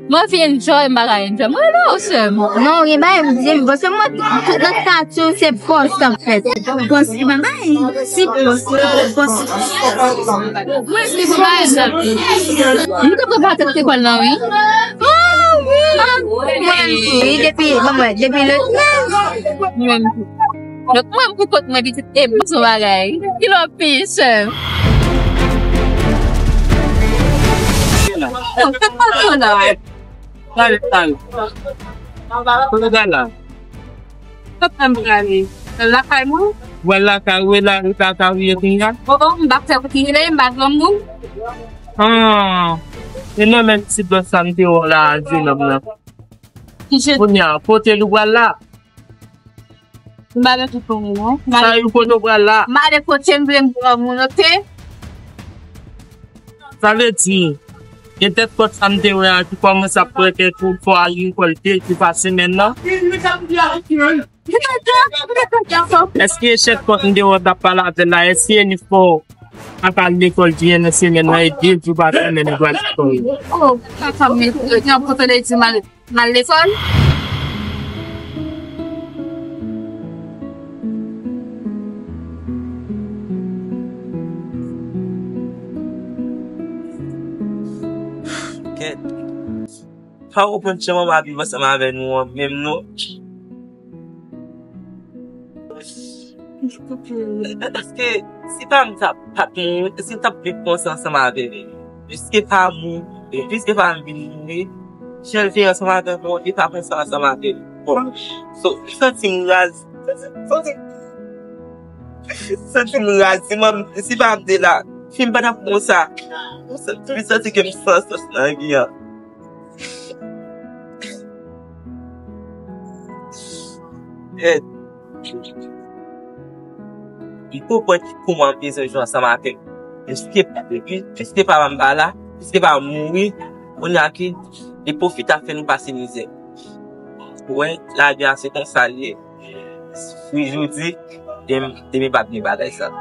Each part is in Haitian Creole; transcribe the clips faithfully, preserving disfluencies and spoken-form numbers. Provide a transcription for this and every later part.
Mwen anvi enjoy, m pa ka enjoy. Mwen rele w sè m. Non, gen bagay m di, paske mwen, tout nan statut se post, an fèt. Post, bagay, si post, post. Mwen, se pou bagay sa. M te prepare tèt lekòl nan, wi. Oh, wi. Mwen, wi, depi, bon, mwen, depi le trèz. Mwen. Donk, mwen, pou kont mwen, pitit, e bon, son bagay. Ki lò pi, sè? Oh, se pa sa la. Pale, pale. Kote w pral la? Kote m prale? Lakay mwen. Ou al lakay ou, e la, ou ta ka rive kounye a? Oh, oh, m pa fè kote rele, m pa granmoun. Ah, e nan menm ti blan sa m te wè w la, a, jenòm nan. Ki je- Kounye a, kote l ou pral la? M pa gen tout pou mwen, non. Sa yo kote w pral la? M ale kote m vle, m granmoun, oke? Sa vle di, gen tèt kòt sa m te wè a ki kòmanse ap prete tou, fò al rekòlte, ki pa semèn nan. Èske tèt kòt m te wè w t ap pale avè l la, èske ni fò ap al lekòl ki gen nan semèn nan, e de jou pa semèn ou pral lekòl? Oh, papa, men, gen yon kote de di mal. M al lekòl. Kèt. Pa konprann jan manman ap viv ansanm avè nou an menm non. Paske si pa m ta pa t mouri, si m t ap viv konsa ansanm avè l, jiske pa mou, jiske pa m vin mouri, jan l te ansanm avè m, Bondye pa konsa ansanm avè l. Bon, so, m santi m raz, santi, santi m raz, si manm, si pa m te la, si m pa t ap konsa, m santi, m santi ke m san sans nan vi an. Ed. Li konprann ki kouman m bezwen jwe ansanm avè l. Piske, piske papa m pa la, piske papa m mouri, kounye a ki li pwofite ap fè nou pase mizè. Ou wè, lavi a se konsa l ye. Fwi jodi, demen, demen pa t gen bagay sa.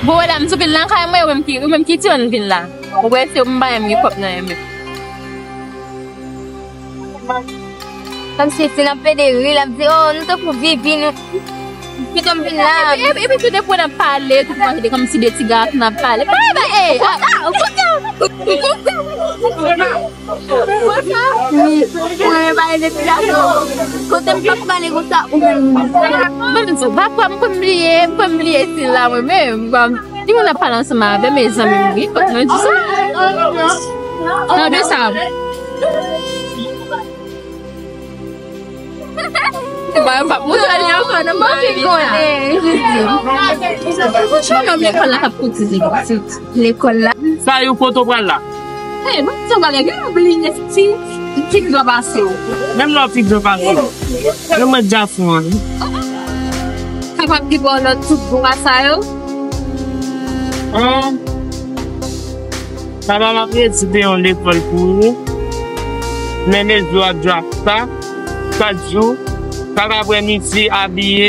Bon, medam, sou vin lakay mwen, ou menm ki, ou menm ki di w vin la. Ou wè, se m pa menm gen kòb nan men m. Kòmsi si n ap pede ri, l ap di, "Oh, nou tankou vivi, nou." Pito m vin la. Epi, epi, epi, tou de pou n ap pale, tout manje de kòmsi de ti gason n ap pale. Pale, pale, ey, ah, ah, ou kontan? Ou kontan? Ou kontan? Wi, mwen pale de ti gason. Kote m p ap pale konsa, ou menm. Mwen m di, pafwa m konn bliye, m konn bliye stil la mwen menm. Bon, di moun ap pale ansanm avè m, e zanmi m, wi, fòk mwen di sa. Tande sa. Ba, yo p ap montre li ankò, non, m anvi konnen. Jan nonm lekòl la k ap koutize pitit. Lekòl la. Sa yo kote w pral la? Ey, mwen di w bagay, gen yon bliye ti, ti gran pase w. Menm lè w pi gran pase w. Menm mwen dja fou an. Kapab di bò lòt tout gwa sa yo. An. Papa m ap redi te yon lekòl pou ou. Men mezi w ap jwe ak sa, chak jou, chak aprèmidi abiye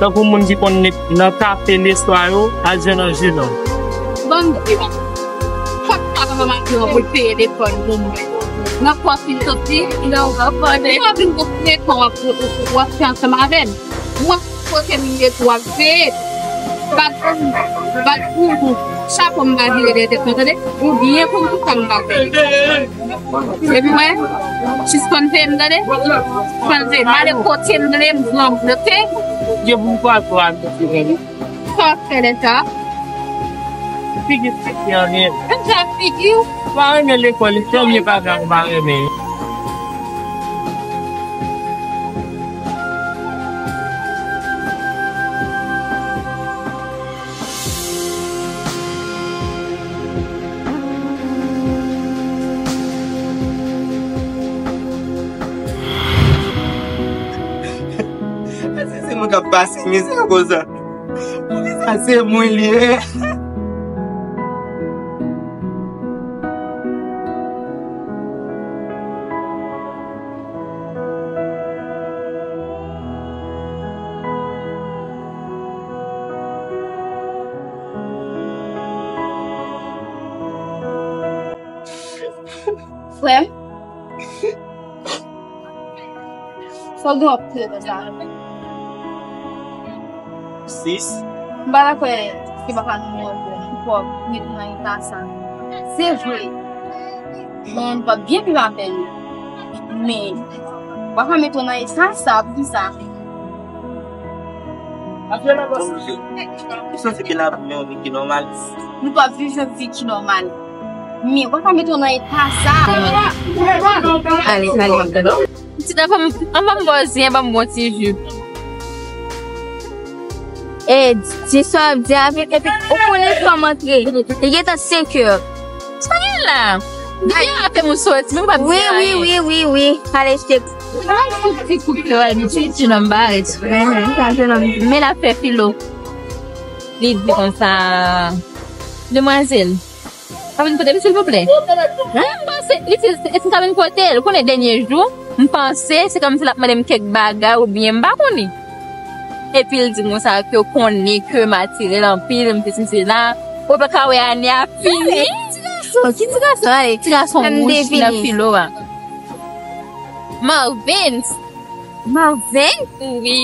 tankou moun ki konn nan kafe leswa yo, al jwe nan jenòm. Bon, fòk papa m ap jwe pou l peye lekòl pou mwen. Nan pòs li soti, nan pòs li soti, w ap fè ansanm avè m. Mwen, kote m ye tou ap veye. Bat pou m, bat pou m, chapo m pa vire dèyè tèt mwen, tande? Ou byen pou m tout sa m pa fè. Epi mwen, jis konn veye m, tande? Konn veye m, ale kote m vle, m pran m note. Gen pou m kwaze w ak mesye, tande? Sa w ap fè lè sa? Figi figi an, men. Menm jan ak figi w. Pa renmen lekòl, li premye bagay ou pa renmen. Èske se mwen k ap pase mizè konsa? Poukisa se mwen li ye? Frè m, fò w gen yon pye nan sa. Sis. M pa ta kwè ke papa nou mòde pou w ret nan eta sa. Se vre. Bon, nou p ap byen viv avè nou. Men, w ap mete w nan eta sa, poukisa? Ou santi ke n ap viv yon vi ki nòmal? Nou p ap viv yon vi ki nòmal. Men, w ap mete w nan eta sa. Ale, ale, m ap gade w. Ti nan fòm, an ban m bòzi, an ban m bon ti jip. E, di sa w ap di avèk, epi ou konnen fanm antre. Li gentan senk è. Sa gen la? Depi apre m soti, men m p ap di anyen. Wi, wi, wi, wi, wi. Ale, chèk. Mwen fout ti kout yo, ti jenòm barèt. Mhm, sa jenòm. Men l ap fè filo. Li di konsa, demwazèl, ka vin kote m, silvouplè? Hein? M panse, li di, èske m ka vin kote l? Ou konnen dènye jou, m panse, se kòmsi l ap mande m kèk bagay oubyen m pa konnen. Epi l di m konsa ke w konnen ke m atire l anpil, m sesi m sela. Ou pa ka wè ane a fini. Ti gason, ki ti gason, ale? Ti gason wouj ki nan filo a. Marvens. Marvens? Wi.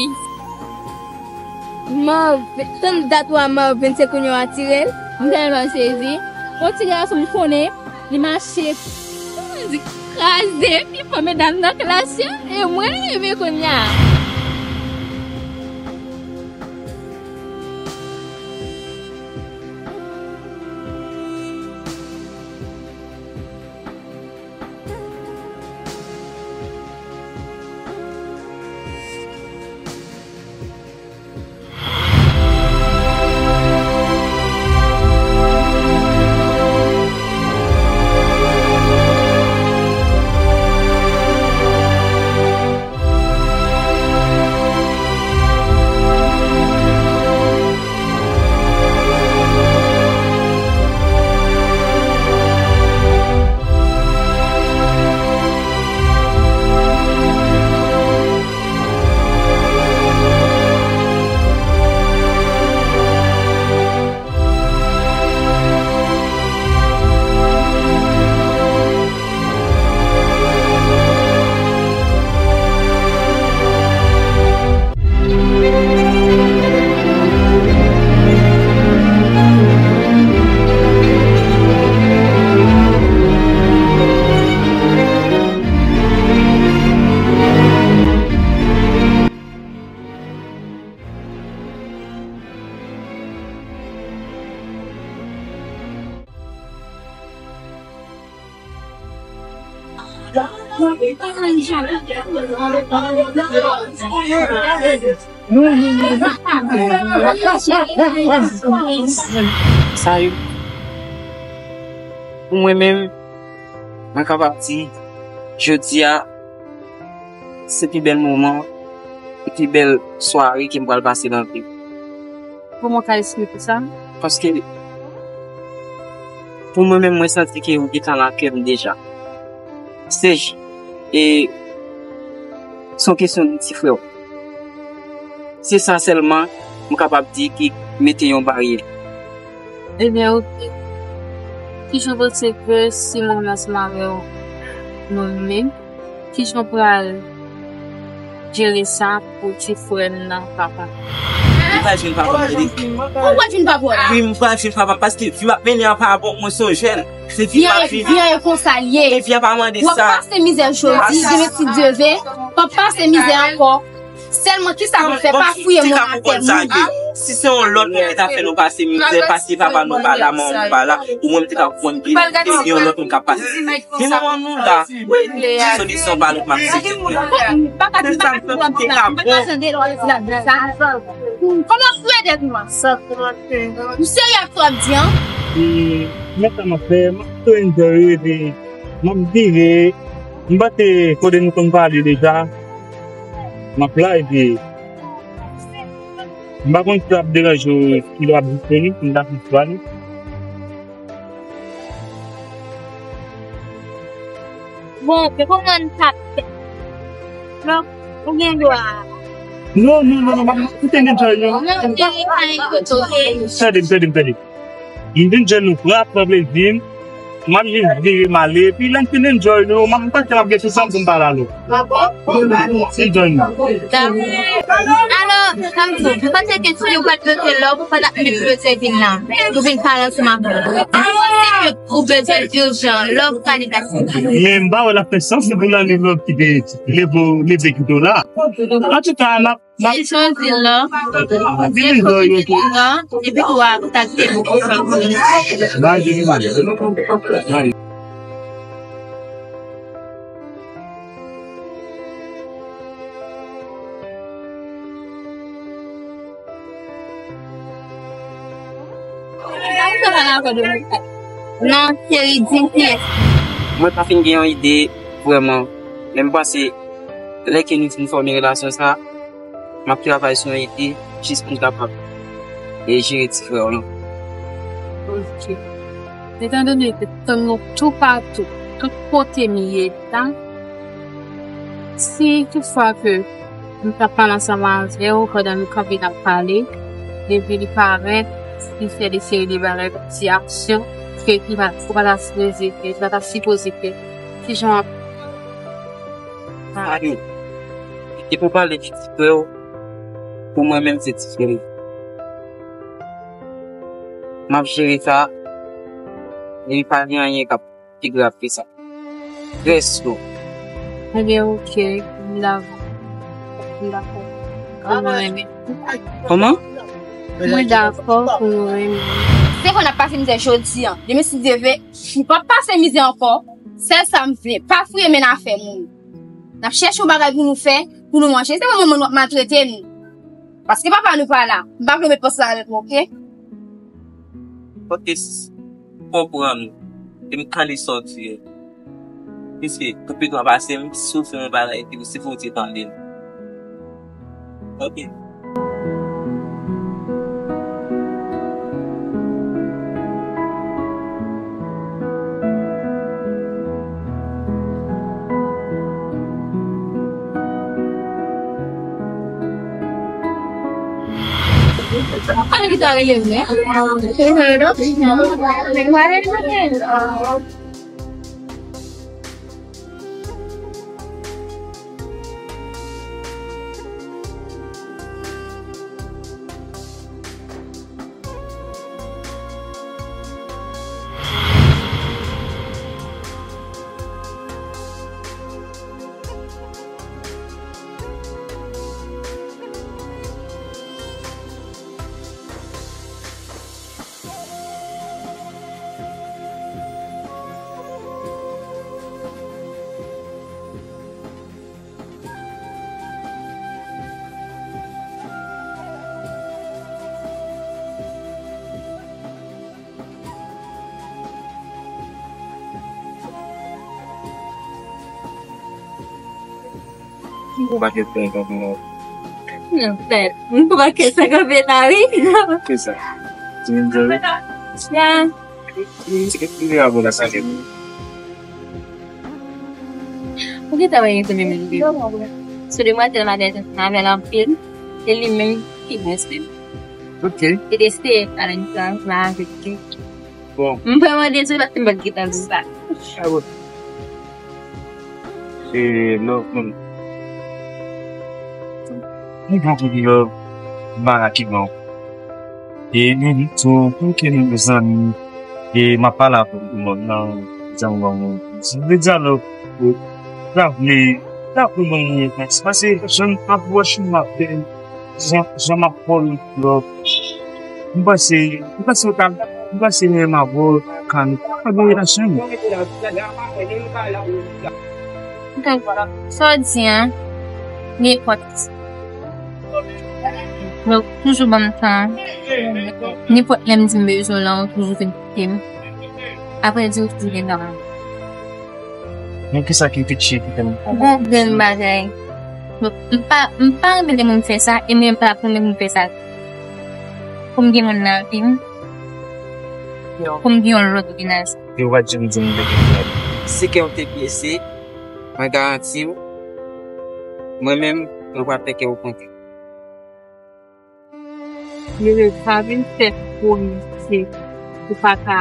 Marvens. Tann dat ou a Marvens, se kounye a w atire l? M tèlman sezi. Yon ti gason m konnen, li mache, kòman di, kraze pi fò medam nan klas yo, e mwen l rive kounye a. Sa yo, pou mwen menm, mwen kapab di, jodi a, se pi bèl moman, se pi bèl sware ke m pral pase nan vi m. Kòman w ka esplike sa? Paske, pou mwen menm, mwen santi ke ou gentan nan kè m deja. Se j-, e, se yon kesyon de ti frè w. Se sa sèlman m kapab di ki mete yon baryè. Ebyen, oke. Kijan w panse ke si mwen ansanm avè w, nou menm, kijan w pral jere sa pou ti frè m nan, papa? M pral jwenn papa m, tande. Ou pral jwenn papa w? Wi, m pral jwenn papa m, paske vi m ap mennen an pa bon, mwen se yon jèn. Se vi m ap viv. Vi an e konsa l ye. E vi an pa mande sa. W ap pase mizè jodi, demen si Dye vle, w ap pase mizè ankò. Sèlman kisa pou fè, pa fouye moun atè, moun. Si se yon lòt moun ki ta fè nou pase mizè, paske papa nou pa la, manman nou pa la, ou mwen m te ka konprann ke se yon lòt moun k ap pase. Men manman nou la, solisyon pa lòt m ap sezi. Pa ka di m pa ka konprann sa. Mwen pa tande lè w ap di ladan sa. Kòman frè dèt nwa? Ou serye ak sa w ap di an? E, men sa m ap fè, m ap tou enjoy, epi m ap vive. M panse kote nou konn pale deja. M ap la epi m pa konn si l ap deranje w, kilè w ap disponib pou n ta fè pale. Bon, men kòman n t ap fè? Donk, ou gen dwa. Non, non, non, non, m ap koute gen djòl yo. Non, men pa enkyete w. Tande m, tande m, tande m. M vin jwenn nou, pran, pran plezi m. M ap jis vire m ale, epi lè m fin enjoy nou, m ap, m panse m ap gen sou sa m pou m pale ale. Enjoy nou. Alò, Samson, m panse ke si ou pa t bezwen love, ou pa t ap menm bezwen vin la. Ou vin pale ansanm avè m. Ou panse ke ou bezwen ijan love ka deplase. Men m pa wè l ap fè sans pou l ale love kite leve, leve kite w la. Antouka, n ap Kesyon di la, epi ou a kontakte m. Non, seri di m kiyès. Mwen pa fin gen yon ide vrèman, men m panse lè ke nou fin fòme relasyon sa, m ap travay sou yon ide jis pou m kapab e jere ti frè w lan. Ok. Etan done ke tann nou toupatou, tout kote m ye la, si toutfwa ke m t ap pale ansanm avè w pandan nou kanpe n ap pale, epi li parèt, li fè de seri de bagay, de ti aksyon, ke li pa, ou pa ta sipoze fè, li pa ta sipoze fè. Kijan w ap Sa yo. Depi w pale de ti frè w, pou mwen menm se ti frè m. M ap jere sa, e pa gen anyen k ap pi grav ke sa. Rès yo. Ebyen, ok, m dakò. M dakò. Pou nou renmen. Kòman? Mwen dakò pou nou renmen. Se fò n ap pase mizè jodi an. Demen si Dye vle, nou p ap pase mizè ankò. Sèl sa m vle, pa fouye men nan afè moun. N ap chèche yon bagay pou nou fè, pou nou manje. Se pa manman nou ap maltrete nou. Paske papa nou pa la. M pa vle met pòs la avèk nou, oke? Ok, sis. M konprann ou. E m tande sa w di a. Piske, tout peyi a pase, m soufri yon bagay ki se pou w te tande l. Ok. Ou pa gen pwen kanpe la. Non, frè, m pa gen sa kanpe la, wi. Ki sa? Ti moun jere? Ya. Ti gen pwen avè la sa gen. Ou gentan wè yon sou de mwa tèlman de tan avè l anpil. E li menm ki bon sè m. Ok. E de se ansanm avèk li. Bon. M vrèman dezole paske m pa t gentan di sa. Ah, bon. E love moun. M pran pou love, m pa rapidman. E li di tou, pou ke nou zanmi, e m ap pale avè w pou mwen nan zanmi mwen. Sa vle di alò, sa vle, sa vle mwen yon repons. Paske jan apwòch m ap fè, jan, jan m ap fè l, m panse, m panse w ka, m panse menm avè w ka, ka gen relasyon. Donk, sa w di a, nenpòt. Donk, toujou ban m tan. Nenpòt lè m di m bezwen w la, ou toujou vin koute m. Apre di ou toujou vin nan men m. Men kisa ki fetche ki fè m. Ou gon grenn bagay. Donk, m pa, m pa renmen lè moun fè sa, e mwen m pa renmen moun fè sa. Pou m gen moun nan vi m. Pou m gen yon lòt menaj. Yo pa janm di m de gen. Si kè w te blese, mwen garanti w, mwen menm, mwen pral fè kè w kontan. Yo pa vin fè pwomès ke ou pa ka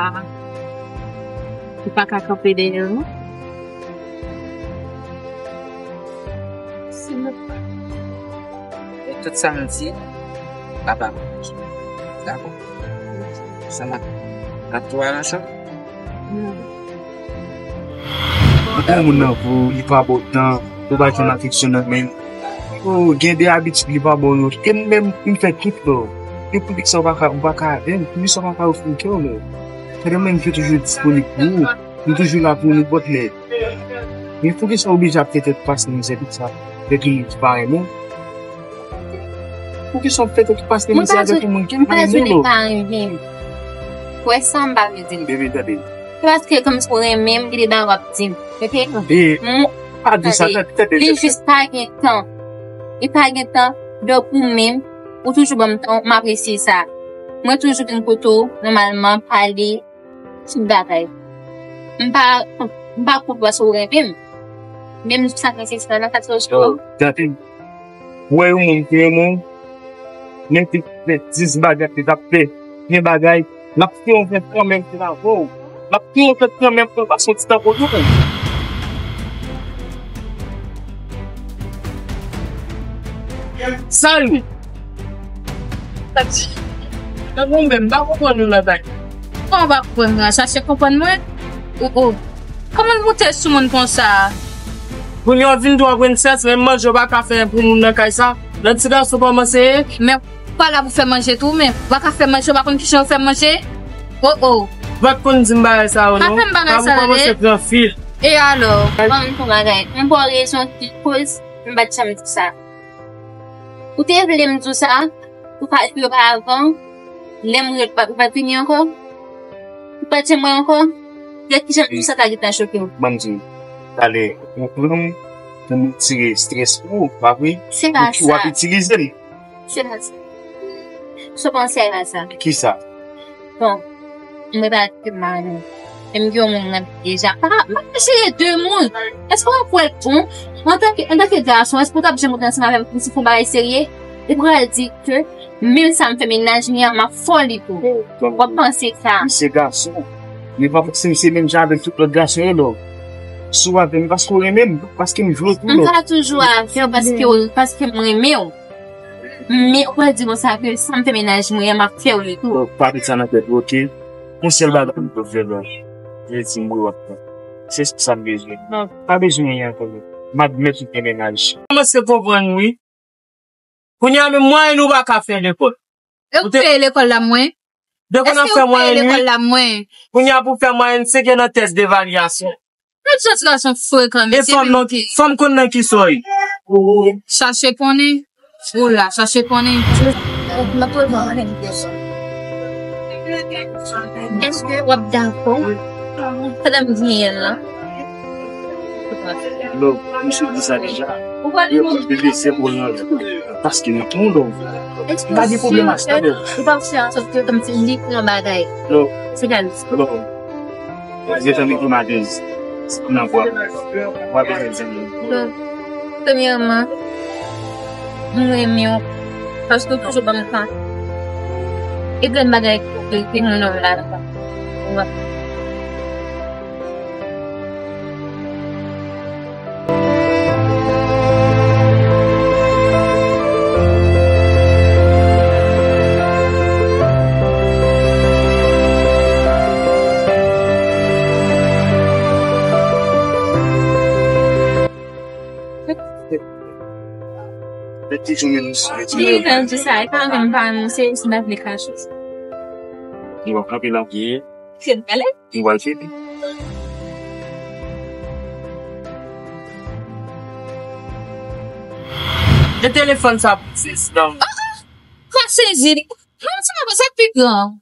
Ou pa ka kanpe dèyè l, non. Silvouplè. E tout sa m di, papa m di. Dakò? Sa m ap, n ap tou al ansanm? Non. Ou bon moun nan pou li pa ba w tan, pou ba yon afeksyon nan men. Ou gen de abitid li pa ba w yo. E m menm, m fè tout lò. E poukisa w pa ka, w pa ka avè m? Poukisa w pa ka ofri kè w, non? Fè de menm, m toujou disponib pou ou. M toujou la pou ou nenpòt lè. Men poukisa w oblije ap fè tèt pase mizè konsa? Fè ki moun ki pa renmen w? Poukisa w ap fè tèt pase mizè avèk yon moun ki pa renmen w? Ou pa renmen m. Ou wè sa m pa vle di l. Bebe, tande. Se paske kòmsi w renmen m, ki te ba w ap di m. Ok? Tande. M, pa di sa, tande, tande, tande. Li jis pa gen tan. Li pa gen tan. Donk, ou menm, ou toujou ban m tan, m apresye sa. Mwen toujou vin kote w, nòmalman, pale, tout bagay. M pa, m pa kont paske w renmen m. Menm sa k nesesè nan sa k sou. Yo, tande. Ou wè yon moun ki renmen w, men te fè dis bagay, te t ap fè ven bagay, l ap fè yon fèt kanmenm, se la vò w. L ap fè yon fèt kanmenm, pou l pase yon ti tan kote w. Sa l ye? Sa di? Nan mwen menm, m pa konprann nou nan bagay. Kòman w pa konprann mwen? Chache konprann mwen? O, o. Kòman l moute sou moun konsa? Kounye a w vin twa prensès, menm manje w pa ka fè pou moun nan kay sa. Lè ti gason kòmanse ye. Men w pa la pou fè manje tou, men w pa ka fè manje, w pa konn kijan yo fè manje. O, o. Ou pa t konn di m bagay sa yo, non. Pa fè m bagay sa yo, tande. Kòmanse pran fil. E alò? Ban m yon bagay. M ba w rezon ki koz m pa t janm di sa. Ou te vle m di w sa, ou pa, opa avan, lè m rele, ou pa, ou pa t vini ankò? Ou pa t janm wè ankò? Gad kijan m sa ta gentan choke w. Ban m di w, talè, ou pran m pou m tire estrès pou ou, pa vre? Se pa sa. Ou w ap itilize m. Se pa sa. Sa w panse a sa? Kisa? Bon, mwen pa te mari. E m gen yon moun nan deja. Pa, pa jere de moun. Èske w ap wè l bon? Antanke, antanke gason, èske w t ap janm rete ansanm avè m pou se fon bagay serye? Ou pral di ke menm sa m fè mennaj mwen an, m ap fè w li tou. W ap panse sa. M se gason. Men pa fòsèman se menm jan avèk tout lòt gason yo, non. Si w avè m, paske w renmen m, paske m vle w tou, non. M ka toujou avè w paske w, paske m renmen w. Men ou pral di konsa ke sa m fè mennaj mwen an, m ap fè w li tou. Bon, pa met sa nan tèt ou, oke? Yon sèl bagay m pou fè, non. Jezi m wè w ap pran. Se sa m bezwen. Non. Pa bezwen anyen ankò, non. M admèt ou gen mennaj. Kòmanse konprann, wi. Kounye a menm mwayen ou pa ka fè lekòl. E ou peye lekòl la mwen? Depi w ap fè mwayen uit, kounye a pou fè mwayen senk e nan tès devalyasyon. Tout jèn gason frekan, mesye. E fòm nan ki, fòm konn nan ki sòy. Chache konnen. Ou la, chache konnen. Èske w ap dakò? Pandan m genyen l lan. Non, misye di sa deja. Yo, bebe, se pou nan. Paske nou tou, non. Pa gen pwoblèm ak sa, non. Ou pa fè an sòt ke kòmsi li pran bagay. Non. Se gade. Non. Mwen gentan met yon madèz nan bwa. W ap bezwen zanmi. Bon, premyèman, mwen renmen w paske w toujou ban m tan. E grenn bagay ke, ke moun nan la. Li fè m di sa, e pa menm pa nou, se yon aplikasyon. Li w ap kanpe nan pye. Se bèl. Li w al fini. E telefòn sa pou sezi nan. Oh, oh. Kwa sezi li? Manman, se pa sa k pi gran.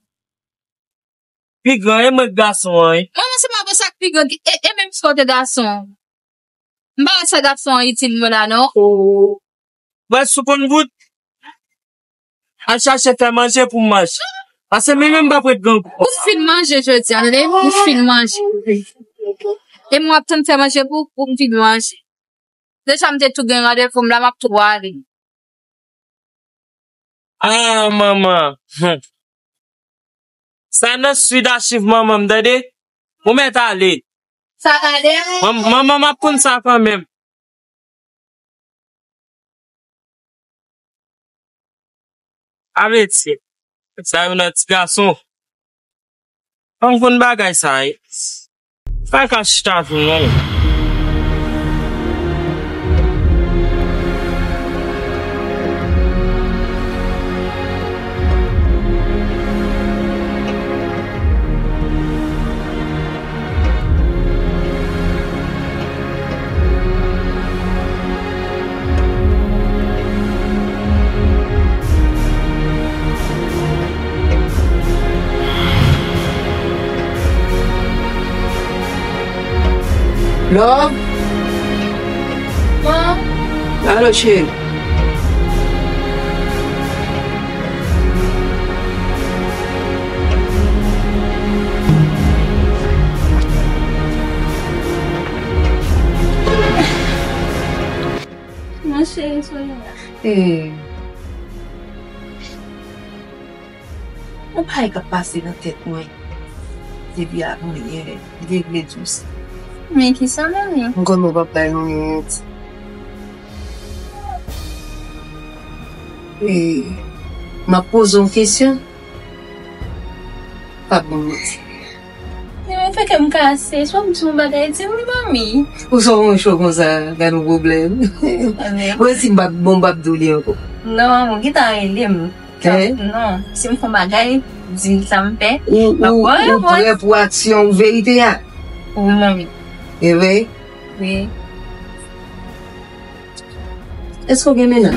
Pi gran, e mwen k gason an, wi. Manman, se pa sa k pi gran. E, e menm si w te gason. M pa wè sa gason an itil mwen la, non. Oh. Mwen sou konn bout. Al chache fè manje pou m manje. Paske mwen menm m p ap ret grangou. Ou fin manje jodi a, tande? Ou fin manje. E mwen ap tann fè manje pou, pou m fin manje. Deja m te tou gen randevou m la, m ap tou ale. Ah, manman. Hum. Sa nan sud achiv manman m, tande? Ou mèt ale. Sa gade. Manman m ap konn sa kanmenm. Aveti. Sa yo nan ti gason. Ann konn bagay sa ye. Pa ka chita tou non. Love. Alo, cheri. Mon cheri, Sonia. Eh. Yon bagay k ap pase nan tèt mwen depi avanyè, li te vle di w sa. Men kisa, manmi? M konnen w p ap bay manmi wont. E, m ap poze w kesyon. Pa ban m manti. Men fè kè m kase, si w ap di yon bagay, di m wi, manmi. Ou sa w cho konsa, gade yon pwoblèm. Mwen si m pa t bon, m p ap di w li ankò. Non, manmi, ou gentan rele m. Hein? Non, si m fè yon bagay, di m sa m fè. Ou, ou, ou prè pou aksyon, ou verite a? Wi, manmi. E vre? Wi. Èske w gen mennaj?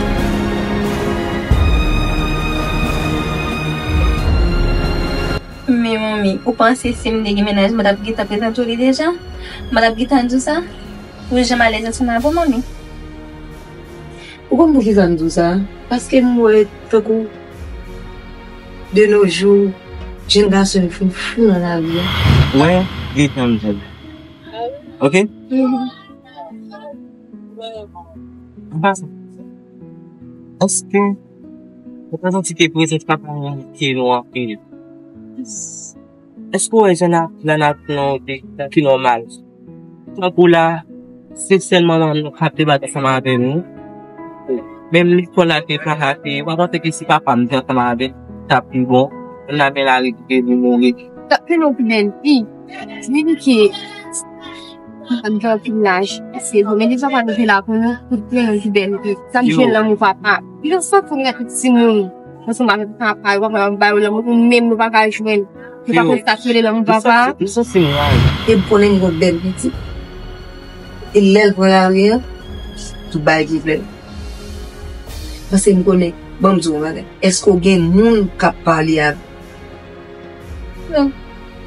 Men manmi, ou panse si m te gen mennaj, mwen t ap gentan prezante w li deja? Mwen t ap gentan di w sa? Ou janm alèz ansanm avè w, manmi? Ou konn poukisa m di w sa? Paske m wè tankou de nos jours, jenn gason yo fin fou nan lari a. Mwen, li tann jèn. Ok? An pasan, èske ou pa santi ke prezans papa w manke nou anpil? Èske w wè jan n ap, jan n ap nan yon peyi ki nòmal? Tankou la, se sèl manman nou k ap debat ansanm avè nou. Menm lekòl la te pa rate, w pa panse ke si papa m te ansanm avè l, t ap pi bon? L ap men lari pou ke li mouri. T ap fè nou pi bèl vi. Li di ke m ap gen anpil laj. Se bon, men deja pa nou te la pou nou, pou nou pi bèl vi. Sa m jwenn lanmou papa. Yo santi m gen tout timoun. Ansanm avèk papa, yo pa ba yo lanmou, nou menm nou pa ka jwenn. Nou pa konn sa k rele lanmou papa. Li santi m raz. E m konnen m gon bèl pitit. E lè l pran lari an, tout bagay pwoblèm. Paske m konnen, ban m di w yon bagay. Èske w gen moun k ap pale avè w? Non.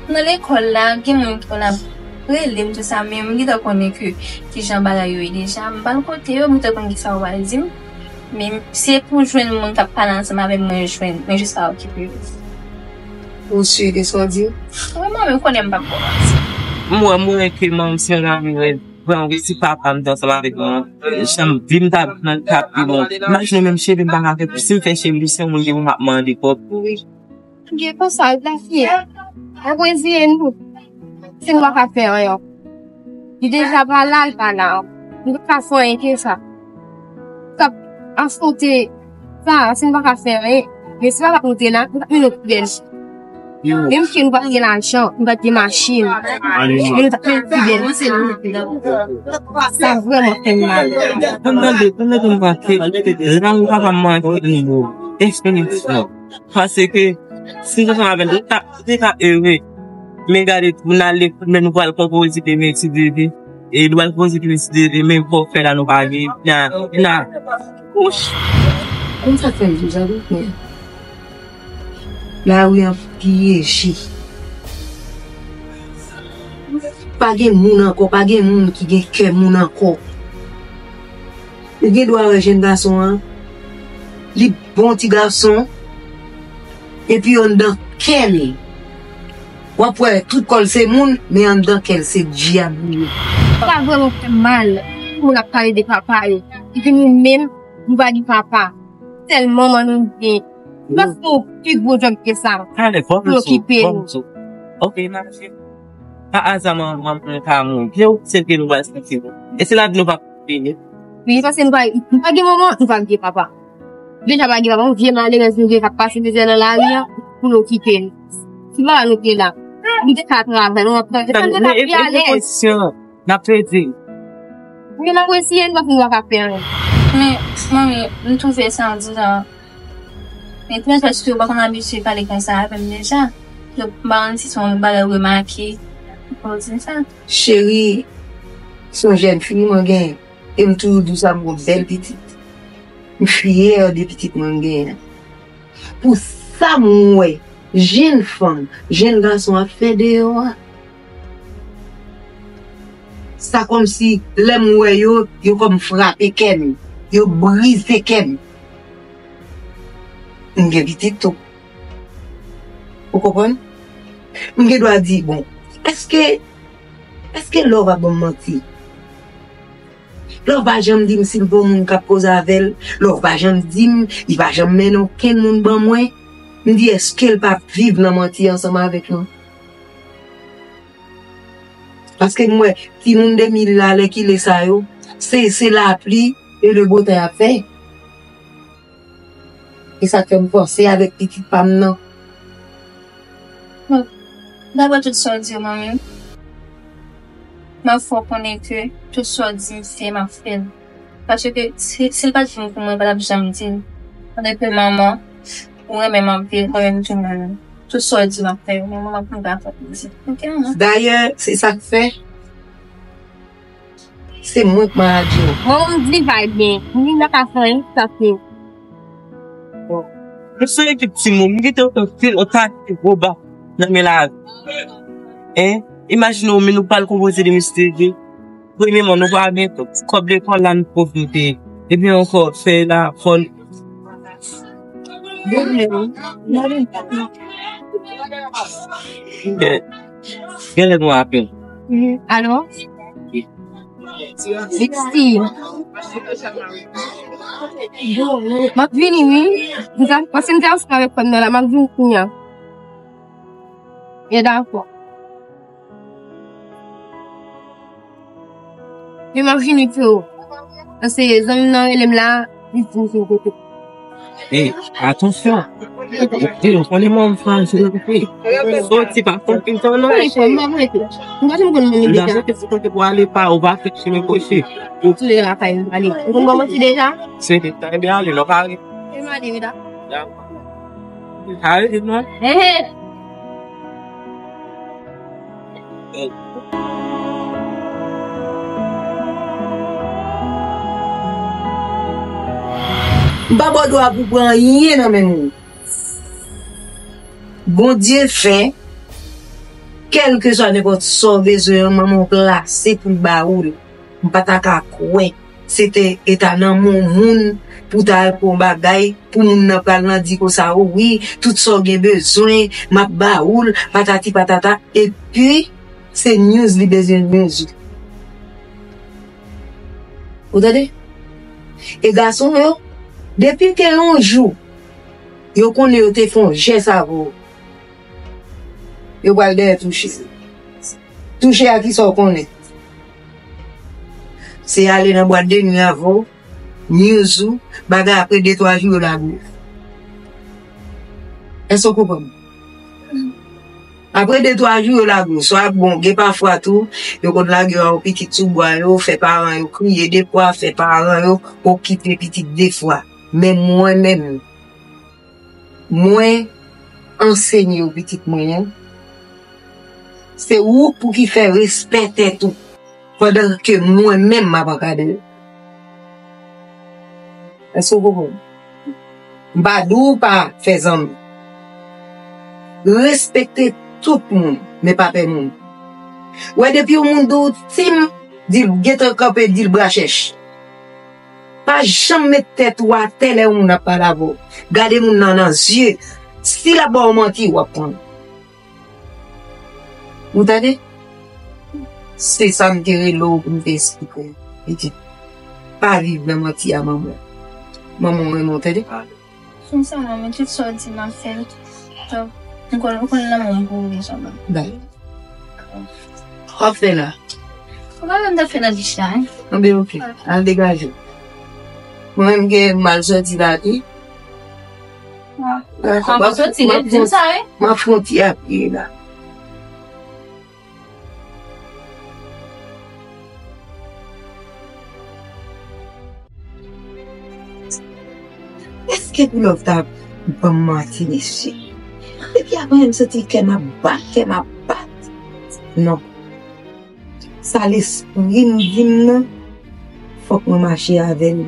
Nan lekòl la, gen moun ki konn ap rele m tou sa, men m gentan konnen ke kijan bagay yo ye deja. M pa al kote yo, m gentan konn kisa yo pral di m. Men se pou jwenn moun k ap pale ansanm avè m, mwen jwenn, mwen jis pa okipe yo. Ou si de sa w di? Wi, mwen menm konnen m p ap bon manti. M wè, m wè ke manti an lari rèd. Pran resi papa m te ansanm avèk mwen. Jan m di m t ap nan t ap pi bon. Imajine menm cheve m pa ka fè, si m fè cheve m, se yon moun ki pou m ap mande kòb. Wi. Gen konsa, la fye. Ann reziye nou. Si nou pa ka fè anyen. Li deja pa la, li pa la. Nou pa ka fè anyen ke sa. K ap afwonte sa, si nou pa ka fè anyen. Men si papa nou te la, nou t ap mennen yon pi bèl vi. Menm ke nou pa t gen lajan, nou pa t gen machin. Men nou t ap mennen pi bèl vi. Sa vrèman fè m mal. Ann tande, ann tande m pase. Lanmou papa m manke nou. Eksperyans lan. Paske, si nou t ansanm avè l, nou ta, nou te ka ere. Men gade, nou al lekòl, men nou pral konpoze demen, si Dye vle. E nou pral konpoze demen, si Dye vle, men fò fè la nou pa gen. Na, na. Wouch. Konn sa k fè m di w sa, wi, men lari an piyeje. Pa gen moun ankò, pa gen moun ki gen kè moun ankò. Ou gen dwa wè jèn gason an, li bon ti gason, epi anndan kè l, w ap wè tout kò l se moun, men anndan kè l se dyab li ye. Sa vrèman fè m mal, moun ap pale de papa yo, epi nou menm, nou pa gen papa. Sèl manman nou gen. Nou pa fè yon pi gwo djòb ke sa pou l okipe nou. Ok, imajine. pa aza manman mwen ka mouri. Kiyès ki nou pral santi nou? E se lavi nou p ap fini? Wi, paske nou pa, nou pa gen manman, nou pa gen papa. Deja pa gen papa, yon vye malerèz nou gen k ap pase mizè nan lari a, pou nou kite nou. Si papa nou te la, nou te ka travay, nou ap travay. Sa nou te ka viv alèz. N ap ede. Men n ap eseye, nou pa fin wè k ap fè anyen. Men, manmi, m twouve sa an diran. Men trè trè sitou, yo pa konn abitye pale konsa avè m deja. Donk, m pa konn si se yon bagay ou remake, pou w di m sa. Cheri, se yon jèn fi mwen genyen. E m toujou di w sa, m gon bèl pitit. M fyè de pitit mwen m genyen an. Pou sa m wè jenn fanm, jenn gason ap fè deyò a, sa kòmsi lè m wè yo, yo kòm frape kè m, yo brize kè m. M gen pitit tou. Ou konprann? M gen dwa di, bon, èske, èske Love ap ban m manti? Love pa janm di m si l gen yon moun k ap koze avè l. Love pa janm di m, li pa janm mennen okenn moun ban mwen. M di, èske l p ap viv nan manti ansanm avèk nou? Paske m wè timoun de mil la, lè ki lè sa yo, se, se lapli e le beau temps y ap fè. E sa k fè m panse avèk pitit pa m nan. Bon, daprè tout sa w di yo, manmi, m ap fè w konnen ke tout sa w di m fè, m ap fè l. Paske si, si l pa t vin pou mwen, l pa t ap janm di l. Pandan ke manman, ou renmen m anpil, mwen menm tou mwen menm. Tout sa w di m ap fè yo, men manman pou m pa fè l di. Oke, manman? Dayè, se sa k fè se mwen k maladi an. Manman m di l pa byen. M vin nan ka fè anyen, sa se. Bon. M se yon ekip timoun, m kite yon pil, yon kate gwo ba nan men lavi. Hein? Imajine w, men nou pral konpoze de misye de. Premyèman, nou pa gen kòb lekòl la, nou pòv nou te ye. Epi ankò, fè la, fò n Gen, gen lè nou apèl. Alo? Mèsi. M ap vini, wi. M ta, paske m te ansanm avèk fanm nan la, m ap vini kounye a. E dakò. Li m ap vini, freo. Paske zanmi m nan rele m la, li di m se kote. Ey, atansyon. Ey, ou konnen mwen m fran se rete. Soti pa konn ki tan non. Mwen pa janm konn mwen deja. Ou pa fè chemen kwochi. Ou tou de lakay m pale. Ou konn kòman se deja? Se te tan de ale, non, pare. E m ale, wi, dakò. Dakò. Pare, non? Ehe. M pa ba w dwa pou pran anyen nan men moun. Bondye fè, kèlkeswa nenpòt sa w bezwen an, manman w plase pou l ba ou l. M pa ta ka kwè se te eta nan men yon moun pou ta al pran yon bagay, pou moun nan pral nan di konsa, o wi, tout sa w gen bezwen, m ap ba ou l, patati patata, epi se news li bezwen news ou. Ou tande? E gason yo, depi ke yon jou, yo konnen yo te fè yon jès avè w, yo pral dèyè touche. Touche a kisa w konnen? Se ale nan bwat de nwi avè w, news ou, bagay apre de twa jou yo lage w. Èske w konprann? Apre de twa jou yo lage w. Swa bon, gen pafwa tou, yo konn lage w a yon pitit sou bwa yo, fè paran yo kriye de fwa, fè paran yo okipe pitit de fwa. Men mwen menm, mwen ansenye w pitit mwen an. Se ou pou ki fè respè tèt ou pandan ke mwen menm m ap ankadre w. Èske w konprann? M pa di w pa fè zanmi. Respekte tout moun, men pa pè moun. Wè depi yon moun di w tim, di l gentan kanpe, di l bra chèch. Pa janm met tèt ou atè lè yon moun ap pale avè w. Gade moun nan nan zye. Si l ap ba w manti, w ap pran l. Ou tande? Se sa m te rele w pou m te esplike w. Pitit, pa viv nan manti a manman w. Manman w renmen w, tande? Sinseman, men tout sa w di m ap fè l. Donk, m konn, m konn lanmou m pou ou deja, manman. Bay. w ap fè la? Ou pa menm ta fè nan dich la, hein? Anben, oke. Al degaje w. Mwen menm gen m al sòti la tou. Ah. An pa sòti, ret di m sa, wi. M ap fè yon ti apye la. Èske pou Love ta ban m manti, mesye? Depi apre m santi kè m ap bat, kè m ap bat. Non. Sa lespri m di m nan, fòk mwen mache avè l.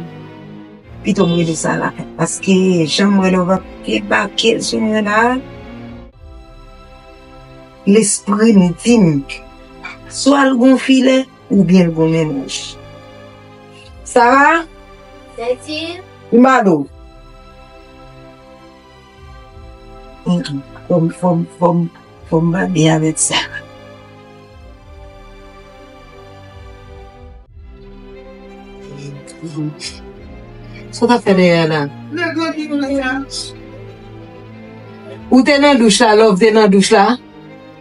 Pito m rele sa la. Paske jan m wè Love ap debake l sou mwen la, lespri m di m, swa l gon filè, oubyen l gon men wouj. Sara? Daddy? Imado. Mm, mm. Fò m, fò m, fò m, fò m pa byen avèk Sara. Sa w t ap fè dèyè a la? Ou te nan douch la, Love te nan douch la?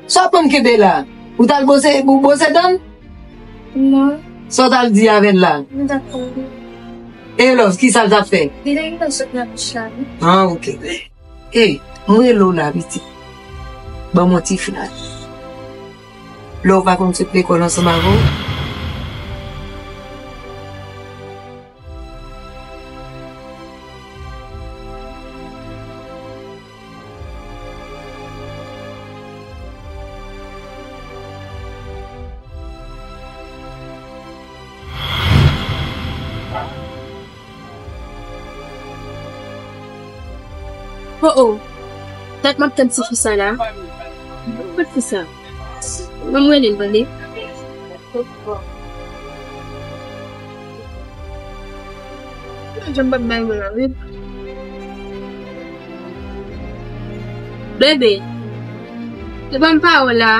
Sa w ap konn kenbe la? Ou t al bwose, ou bwose dan l? Non. Sa w t al di avè l la? M t ap konn. E Love, kisa l t ap fè? Li te gentan sot nan douch la, wi. Ah, oke. Ey, m rele w la, pitit. Ban m yon ti flash. Lè w pa konn sot lekòl ansanm avè w? Oh, oh. Dat m ap tann ti fi sa la. Kot fi sa? Ban m rele l, tande. Janm p ap bay mwen la, wi. Bebe, se ban m pawòl la.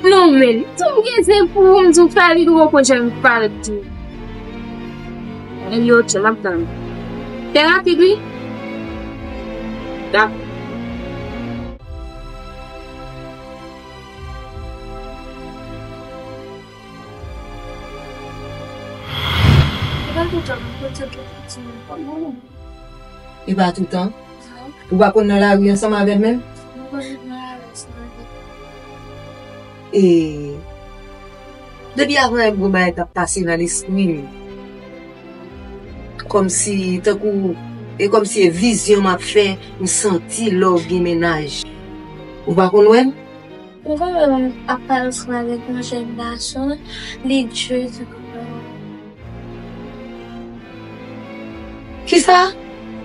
Non, men, si m gen zen pou ou, m di w fè li, ou poko janm pale di. Ann yo, tchè, m ap tann. Fè rapid, wi. Dakò. E pa toutan m ap pote pou piti m konn ou. E pa toutan? Non. Ou pa konn nan lari ansanm avè l menm? M pa konn nan lari ansanm avè l. E depi avan yè m gon bagay t ap pase nan lespri m. Kòmsi, tankou, e kòmsi e vizyon m ap fè, m santi Love gen mennaj. Ou pa konn wè l? M konn wè l ap pale ansanm avèk yon jèn gason, li dye. Kisa?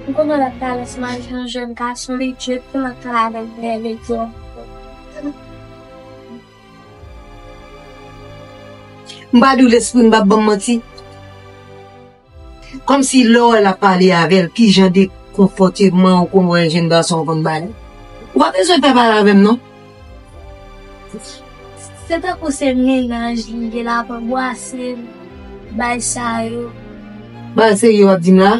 M konn wè l ap pale ansanm avèk yon jèn gason, li dye, pou l ap pale avèk bèl e dye. M pa di w lespri m p ap ban m manti. Kòmsi lè w wè l ap pale avè l, ki jan de konpòteman ou konn wè jèn gason w konn bay? Ou pa bezwen fè pale avè m, non. Se tankou se mennaj li ye, l ap anbwase l, bay sa yo. Bagay serye w ap di m la?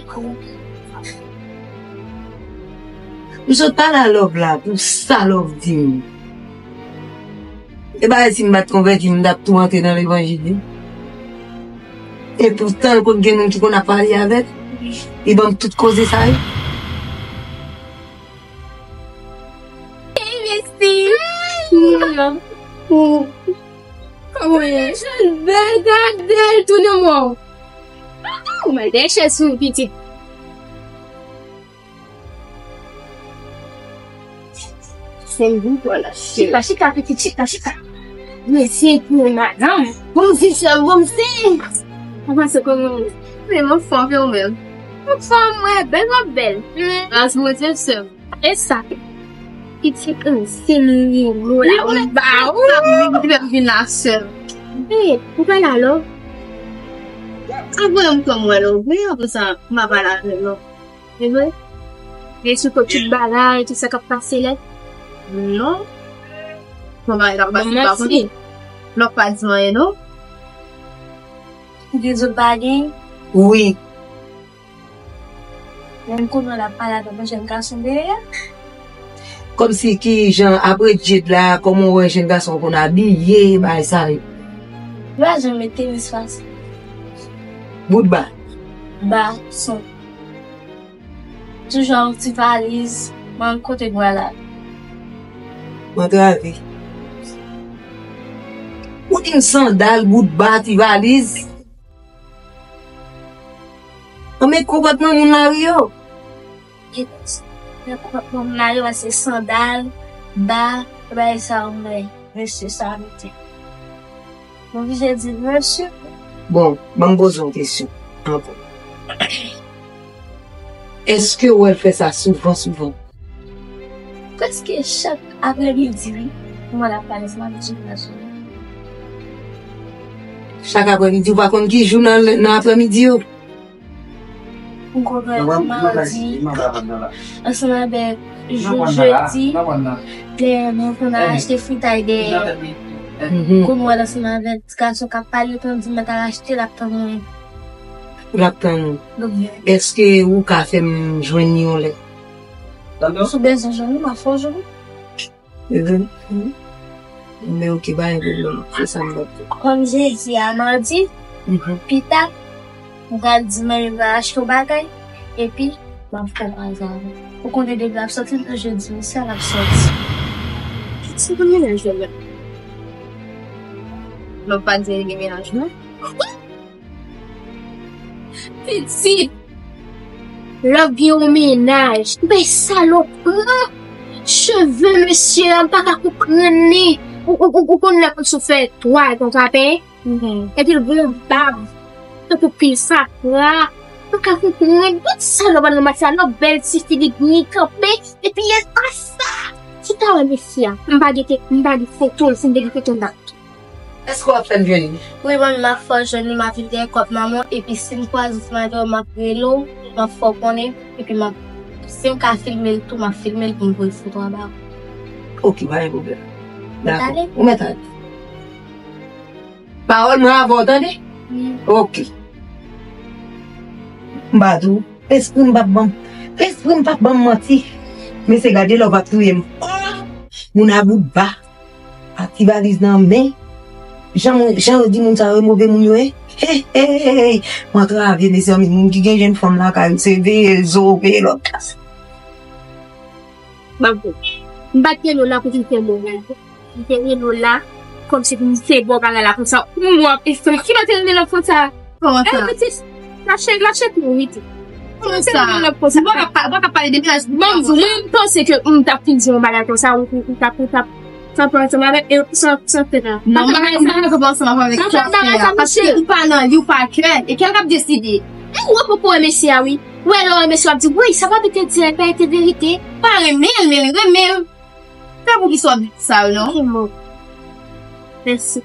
M sot pale a Love la, pou sa Love di m. E bagay si m pa t konvèti, m t ap tou antre nan levanjil, wi. E poutan, l konn gen moun ki konn ap pale avè l. Li ban m tout koze sa yo. Hey, bestie! Kòman w ye? Bèl, gade l tou nan mò. Ou mèt dèchè sou pitit. Se m vin pran la. Chita, chita, pitit, chita, chita. Mesye, pou madanm. Bon, m se sè, bon, m se. Ou panse kòman m ye? Men m anfòm, e ou menm? Anfòm, mwen bèl, w ap bèl. Gras Bondye, sè m. E sa? Pitit, m se m li, m la, m ba ou. Sa m vin, m vin la, sè m. E, ou pa la, lò? Avan m kòm wè lò, wi, apre sa, m pa pale avè lò. E vre? Li sou kont tout bagay, tout sa k ap pase la? Non. Bon, bagay k ap pase pa konn. Lòk pa di anyen, non. Ou di zòt pa gen? Wi. Men m konnen l ap pale avèk yon jèn gason dèyè. Kòmsi ki jan apre djed la, kòman w wè jèn gason konn abiye, bagay sa yo? Yo pa janm mete tenis fasil. Bout ba. Ba, son. Toujou yon ti valiz, mwen kote bwa la. Mwen antrave. Ou di m sandal, bout ba, ti valiz. Anben konpòtman moun lari yo. Gen konpòtman moun lari yo, se sandal, ba, bagay sa yo, men mesye sa mete. Mwen oblije di mesye. Bon, ban m poze yon kesyon ankò. Èske w wè l fè sa souvan, souvan? Prèske chak aprèmidi, wi. Mwen la pa, mwen di, chak aprèmidi, ou pa konn ki jou nan, nan aprèmidi yo? M konn wè madi, ansanm avèk jou jedi, lè nou konn al achte fritay dèyè. Mhm. Konn wè l ansanm avèk ti gason k ap pale, konn di m mèt al achte, l ap tann mwen. L ap tann ou. Èske ou ka fè m jwenn li yon lè? Si w bezwen jwenn li, m ap fè w jwenn li. Wi. Men oke, pa gen pwoblèm. Se sa m t ap di. Kòm jedi a madi, mhm, pita, m pral di manmi m al achte yon bagay, epi m ap fè kwaze avè l. Ou konnen depi l ap sòti, l toujou di m sa l ap sòti. Pitit, ou gen mennaj ou la? Non, pa di l gen mennaj, non. Pitit, lè w gen yon mennaj, ou bay salopri. Cheve mesye a, m pa ka konprann li. Ou, ou, ou, ou konn lè konsa w fè twal konsa, pen? Mhm. Epi l gen yon bab, tankou pil fatra. M pa ka konprann. Tout salòp nan match la, lè w bèl tifi, li byen kanpe, epi l pa sa. Chita wè mesye a. M pa gen, m pa gen foto l, si m te gen foto l, m t ap Èske w ap fè m jwenn li? Wi, manmi, m ap fè w jwenn li, m ap vin dèyè kòt manman w, epi si m kwaze ansanm avè w, m ap rele w, m ap fè w konnen, epi m ap, si m ka filme l tou, m ap filme l pou m voye foto a ba w. Oke, pa gen pwoblèm. Dakò. Ou mèt ale. Pawòl mwen avè w, tande? Wi. Oke. M pa di w, lespri m p ap ban m, lespri m p ap ban m manti. Mesye, gade lè w p ap touye m. Oh! Moun a bout ba. Ak ti valiz nan men. Jan mwen, jan yo di moun sa yo move moun yo ye. Hey, hey, hey, hey. Mwen antrave, mezanmi, moun ki gen jèn fanm lakay yo, se veye zo, veye lòt. Bambou. M pa t rele w la pou vin fè moral. M te rele w la kòmsi pou m fè bò bagay la konsa. Ou mò, estrès. Ki lè w te rele l konsa? Kòman sa? Eh, pitit, lache, lache tou, wi, tou. Kòman sa? Ou pa ka pa-, ou pa ka pale de mennaj. Bon, mwen, m panse ke m t ap fin di yon bagay konsa, ou, ou, ou t ap, ou t ap kanpe ansanm avè l, e san, san fè nan. Non, m pa ka, m pa ka kanpe ansanm avè l. Sa fè bagay sa, paske misye. Ou pa nan li, ou pa kè. E kè l k ap deside. E ou poko wè mesye a, wi. Ou wè lè w wè mesye a ap di, wi, sa pa te dirèk, pa te verite. Pa renmen l, men l renmen l. Fè pou ki sa w ap di sa yo, non? Ok, bon. Mèsi.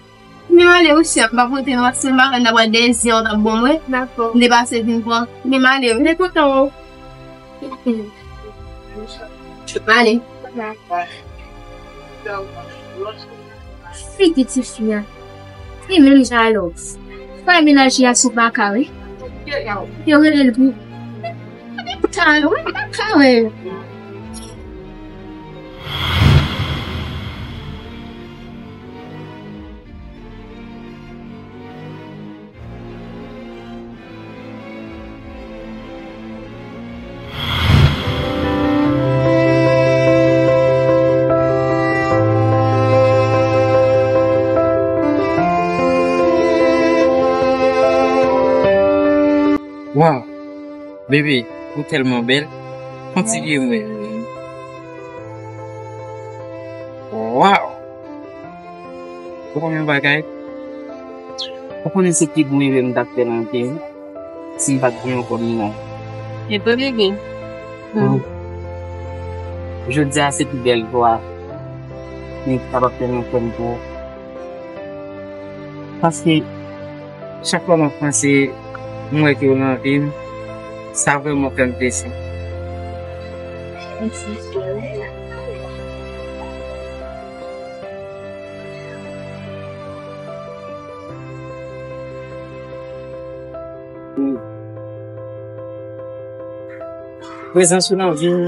Men m ale wi, chè, m p ap rete non, paske m pa konn nan bwat de zi an t ap bon mwen. Dakò. M te pase vin pran. Men m ale wi. M te kontan wè w. M ale. Figi tifi a. Li menm jan alò. Fè mennaj li a sou baka wi. Yo rele l pou. Li pa ka wè, li pa ka wè. Waw, bebe, ou tèlman bèl. Kontinye mwen. Waw! Ou konnen yon bagay? Ou konnen se pi bon erè m t ap fè nan vi m, si m pa t gen yon kòm mennaj. E pa bebe. Hmm. Jodi a se pi bèl jou a m kapab fè nan kè m pou ou. Paske chak fwa m ap panse, m wè ke w nan vi m, sa vrèman fè m plezi. Mèsi. Prezans ou nan vi m,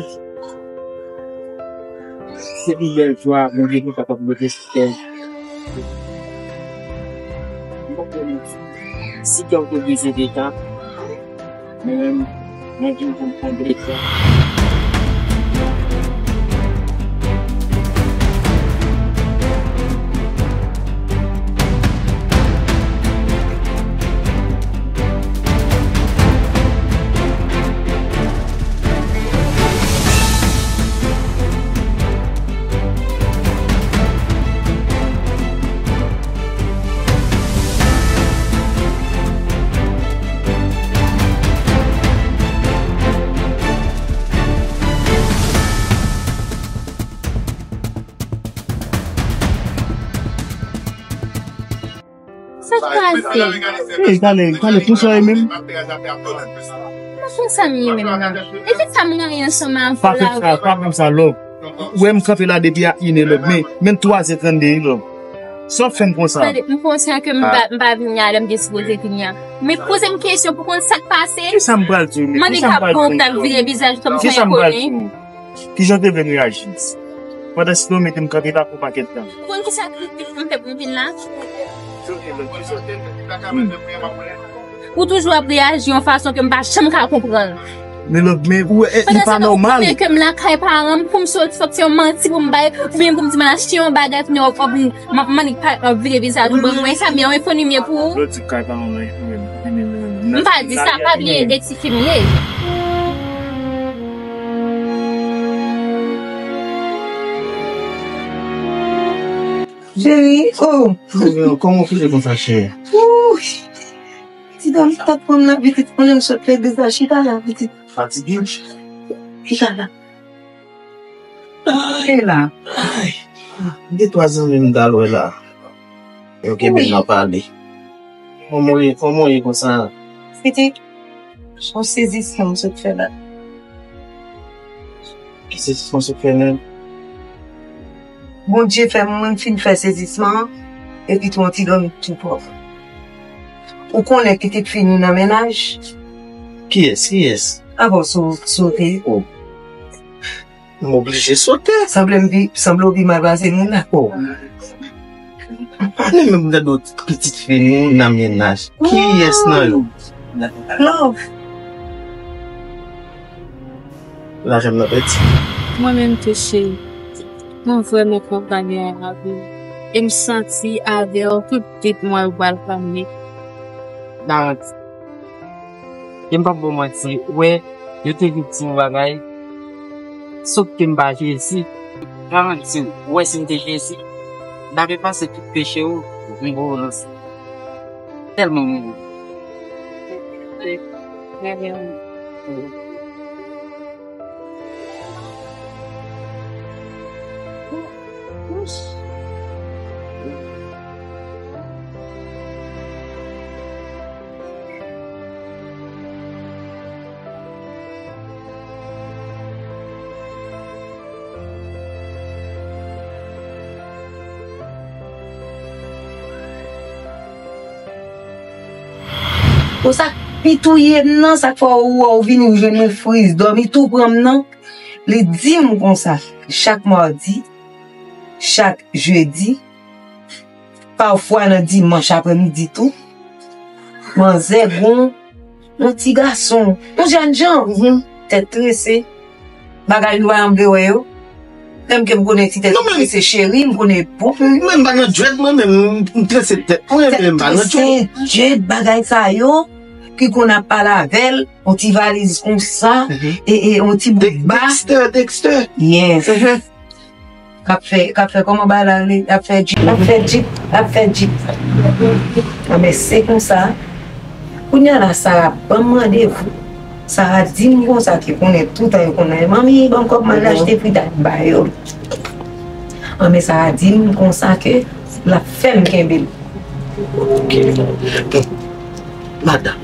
Se pi bèl jwa Bondye ki kapab mete sou tè. M pa konnen si kè w te bezwen de ta, men menm, mwen vin pou m konble sa. Sa k pase? Ey, talè, talè, konsa w ye menm? Mwen konsa m ye menm nan. E ki sa m genyen ansanm avè w la? Pa fè sa, pa fè sa, love. Ou wè m kanpe la depi a inè, love. Men, men twazè trannde, love. Sa w fè m konsa? Tande, m konsa ke m pa, m pa vini a lè m te sipoze vini a. Men poze m kesyon pou konn sa k pase. Ki sa m pral di w menm? Ki sa m pral di w? Mande ka bon tan vire vizaj kòm se enkoni. Kijan w te vle m reyaji? Pandan se tan w mete m kanpe la pou pakèt tan. Ou konn kisa ki, ki fè m fè pou m vin la? Ou toujou ap reyaji yon fason ke m pa janm ka konprann. Men love, men ou, e, li pa nòmal. Pandan se tan ou konnen ke m lakay paran m, pou m soti, fòk se yon manti pou m bay, oubyen pou m di m al achte yon bagay, kounye a w ap, m ap mande pa, ap vire vizaj ou ban mwen, sa byen, yon enkoni m ye pou ou. Lòt ti kay pa mwen, mwen, mwen, mwen, mwen. M pa di sa, pa bliye, e ti fi m ye. Cheri, oh. Kòman w kouche konsa, cheri? Ouh. Ti dam, sa pran m nan pitit, mwen menm sot legliz la, chita la, pitit. Fatige? Chita la. Chita la. Ay. Gen twa zanmi m t al wè la. Yo kenbe m nan pale. Kòman w ye, kòman w ye konsa? Pitit, se yon sezisman m sot fè la. Ki sezisman w sot fè menm? Bondye fè mwen fin fè sezisman an, epi tou yon ti granmoun tou pòv. Ou konnen pitit fi nou nan mennaj? Kiyès, kiyès? Apa w sou, sote. Oh. M oblije sote. Sanble m pi, sanble w pi mal pase nou la. Oh. M pa renmen m tande w di pitit fi nou nan mennaj. Kiyès nan yo? Love. Lajan m nan pèdi. Mwen menm tou cheri, mwen vrèman kontan gen yon lavi. E m santi avè w tout tèt mwen yo pral kanbe. Garanti. E m p ap ba w manti, ou wè, yo te vin di yon bagay, sot ke m pa Jezi. Garanti w, ou wè si m te Jezi, m t ap efase tout peche w, m ba w lanse. Tèlman m renmen w. Bon, sa k pi touye m nan, sa k fè ou wè ou vini ou jwenn mwen friz, dòmi tou pran m nan. Li di m konsa, chak madi, chak jedi, pafwa nan dimanch aprèmidi tou, manzè gon yon ti gason, yon jènjan, tèt trese, bagay nou pa janm vle wè yo. Menm ke m konnen ti tèt trese cheri, m konnen bon. Mwen m pa nan djwèt, mwen menm, m trese tèt mwen, men m pa nan djwèt. Tèt trese, djwèt, bagay sa yo, ki konn ap pale avè l, yon ti valiz konsa, e, e, yon ti bout ba. Dexter, Dexter. Yes. K ap fè, k ap fè kòman bagay la rele? L ap fè djip, l ap fè djip, l ap fè djip. Anben, se konsa. Kounye a la, Sara ban m randevou. Sara di m konsa ke konnen toutan yo konnen, manmi, ban m kòb m al achte fritay m ba yo. Anben, Sara di m konsa ke l ap fè m kenbe l. Ok. Bon, madanm.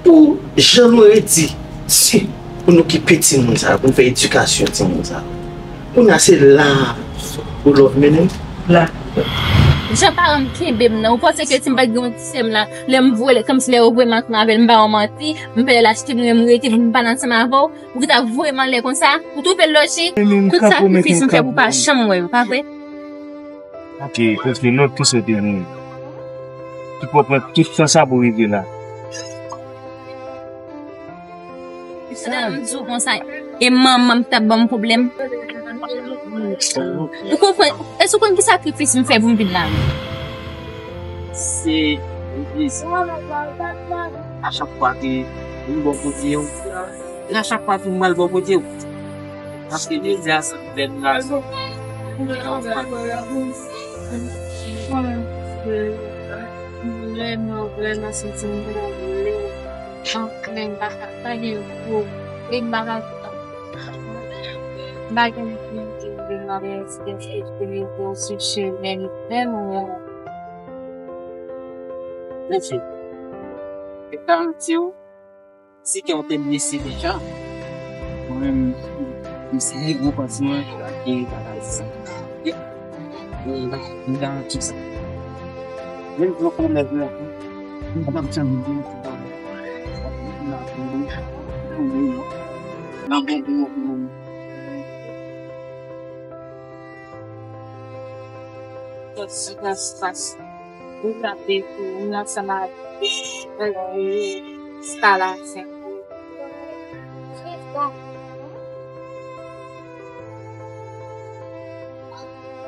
Pou jan nou redi, si pou nou okipe timoun sa yo, pou nou fè edikasyon timoun sa yo. Kounye a se la pou love mennen. La. Jan paran m kenbe m nan, ou panse ke si m pa t gen yon ti sè m la, lè m voye, kòmsi lè yo voye m ansanm avè l, m pa yon manti, m pè l achte m, m rete, m pa nan ansanm avè w, ou ki ta voye m anlè konsa, ou twouve l lòji, tout sakrifis m fè pou pa janm wè yo, pa vre? Ok, paske lòt ki sot vini. Tout pran tout tan sa pou rive la. Sa m di w konsa, e manman m t ap ban m pwoblèm. Ou konprann? Èske w konn ki sakrifis m fè pou m vin la? Se yon plezi. A chak fwa ke m bò kote w, e a chak fwa ke m pral bò kote w. Paske jodi a se bèl razon. Mwen vrèman, vrèman santi m vrèman anklen, m pa ka, pa gen mo. E m pa ka, m pa gen mo pou m di m vrèman mèsi dèske w te mete w sou chemen m vrèman. Mèsi. E sa m di w, si ke w te blese deja, mwen menm, m se gwo pati mwen, e, e, m garanti sa. Menm jan kòmèt mwen, m p ap janm di w, m ap di w, m ap di w, m ap di w. Sòt sou espas, ou frape tou, ou ansanm avèk, euh, eskalasyè.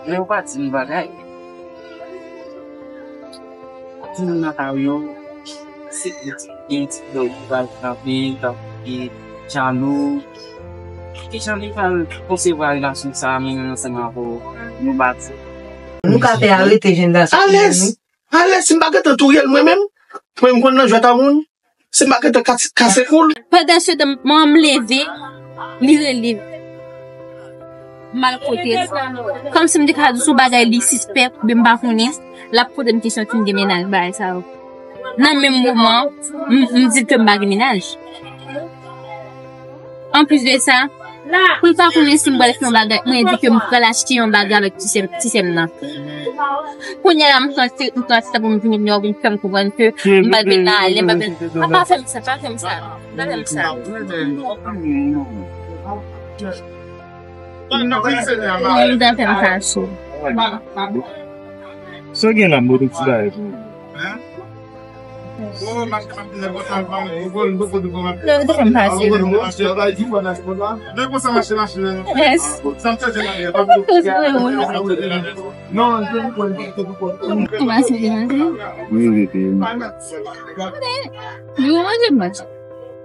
Men ou pa di m bagay. Timoun nan kay yo, se gen ti dòy ki pral frape, k ap, ki jalou. Kijan li pral konsevwa relasyon sa a, menm ansanm avè w, nou pa di. Nou ka fè arete jèn gason. Alèz! Alèz, si m pa gentan touye l mwen menm, mwen m konn nan jwèt a moun. Si m pa gentan kase, kase kou l. Pandan se tan, manman m leve, li rele m. M al kote l. Kòmsi m te ka di sou bagay li sispèk, oubyen m pa konnen, l ap poze m kesyon si m gen mennaj, bagay sa yo. Nan menm moman, m, m di l ke m pa gen mennaj. Anplis de sa, pou l pa konnen si m pral fè yon bagay, mwen di ke m pral achte yon bagay avèk ti sè m, ti sè m nan. Kounye a la, m santi, m santi sa pou m vin, yo vin fè m konprann ke m pa vin nan ale, m pa vin, pa, pa fè m sa, pa fè m sa, pa fè m sa. Mwen, m ta fè m fache. Sa w gen la, m pote ti bagay pou ou. Non, yo te fè m pase. Yes. Ou manje demanti? Wi, wi, wi. Yo manje, manje.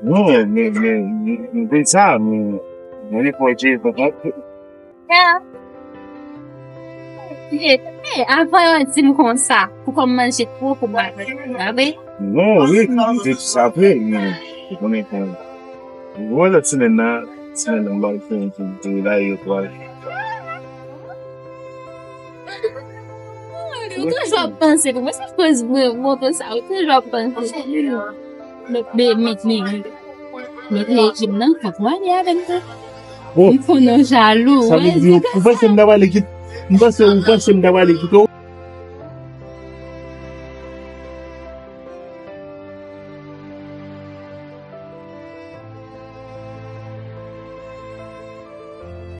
Non, men, men, men, men sa, men, men, men, men, Ya. Ye, men avan yo di m konsa, pou kòm manje twòp ou pa, pa vre? Non, wi, se sa vre, men ou konnen kon. Wè lòt semèn nan, semèn nan, m ba w fè yon ti, ti la, yo twal. Ou toujou ap panse pou mwen, se koz mwen, mwen konsa, ou toujou ap panse. Met, met, met, met, met rejim nan, fòk ou ale avè m tou. Oh. M konnen w jalou, sa vle di, ou panse m ta pale kit-, m panse, ou panse m ta pale kite w?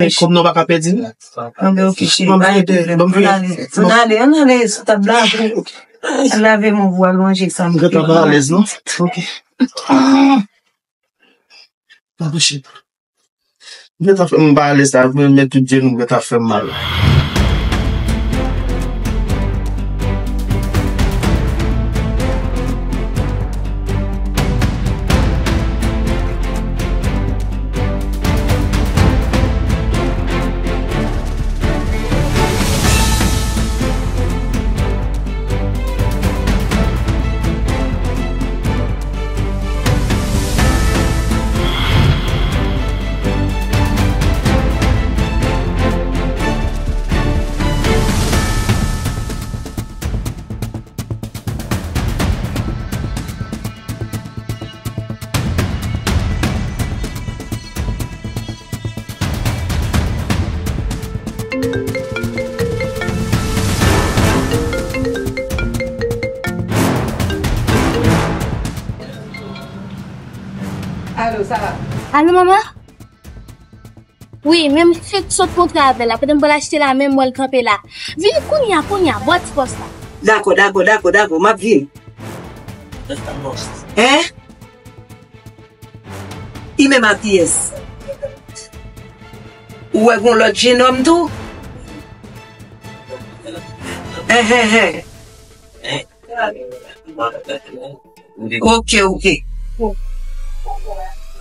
Kòb nan w pa ka pèdi l. Anben, ok, cheri, pa gen pwoblèm. Ann ale, ann ale sou tab la. Lave men w pou w al manje sa. M gentan pa alèz, non? Ok. Ah! Pa pochèt. M gentan fè m pa alèz la, men tout je nou gentan fè m mal. Alo, Sara. Alo, manman? Wi, men m fèk sot kontre avè l la. Pandan m pral achte la, men m wè l kanpe la. Vini kounye a, kounye a, bò ti pòs la. Dakò, dakò, dakò, dakò, m ap vini. Hein? Li menm ak kiyès? Ou wè gon lòt jenòm tou? Hen, hen, hen. Ok, ok.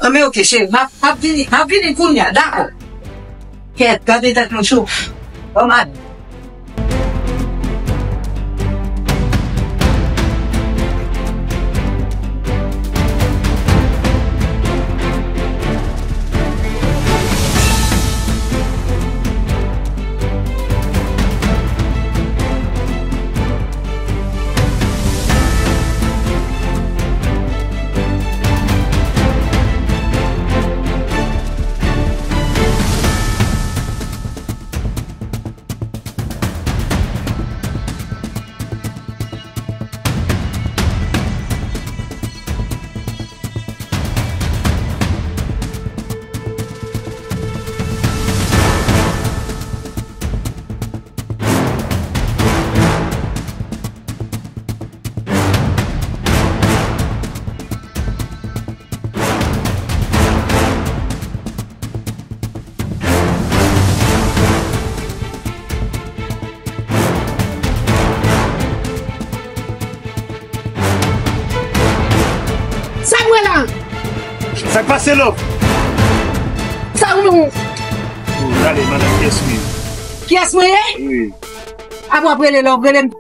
Anben, ok, cheri. M ap, m ap vini, m ap vini kounye a, dakò. Kèt, gade tèt nou cho. Bon, m ale. Sa m wè la? Sa k pase, love? Sa w... Oh, ale, madanm, kiyès ou ye? Kiyès mwen ye? Wi. Apa w ap rele love, rele m.